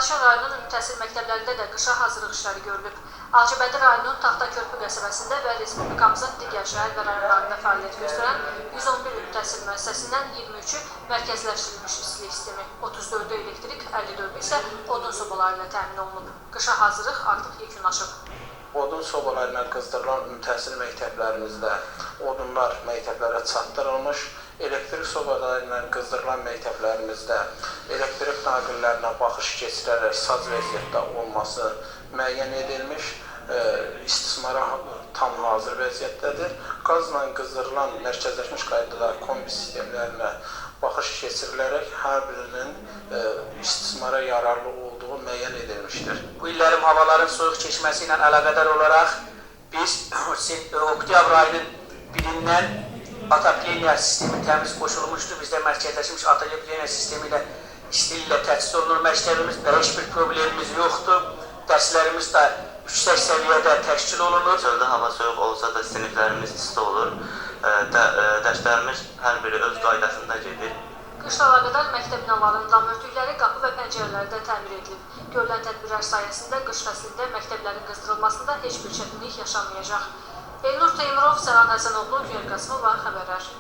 Balakən rayonunun ümumi təhsil məktəblərində də qışa hazırlıq işləri görülüb. Ağcabədi rayonunun Taxtakörpü qəsəbəsində və respublikamızın digər şəhər və rayonlarında fəaliyyət göstərən 111 ümumi təhsil müəssisəsindən 23-ü mərkəzləşdirilmiş istilik sistemi, 34-ü elektrik, 54-ü isə odun sobaları ilə təmin olunub. Qışa hazırlıq artıq yekunlaşıb. Odun sobaları ilə qızdırılan ümumi təhsil məktəblərimizdə odunlar məktəblərə çatdırılmış, elektrik sobaları ilə qızdırılan məktəblərimizdə elektrik naqillərinə baxış keçirərək saz vəziyyətdə olması müəyyən edilmiş, istismara tam hazır vəziyyətdədir. Qazla qızdırılan mərkəzləşmiş qaydada kombi sistemlərinə baxış keçirilərək hər birinin istismara yararlı olduğu müəyyən edilmişdir. Bu illərin havaların soyuq keçməsi ilə əlaqədar olaraq biz oktyabr ayının 1-dən atopleniya sistemi təmiz qoşulmuşdu. Bizdə mərkəzləşmiş atopleniya sistemi ilə istiliklə təchiz olunur məktəbimiz və heç bir problemimiz yoxdur. Dərslərimiz də yüksək səviyyədə təşkil olunur. Çöldə hava soyuq olsa da siniflərimiz isti olur. Dərslərimiz hər biri öz qaydasında gedir. Qışla əlaqədar məktəb binalarının dam örtükləri, qapı və pəncərələri də təmir edilib. Görülən tədbirlər sayəsində qış fəslində məktəblərin qızdırılmasında heç bir çətinlik yaşanmayacaq. Elnur Teymurov, Səran Həsənoğlu, Güner Qasımova, xəbərlər.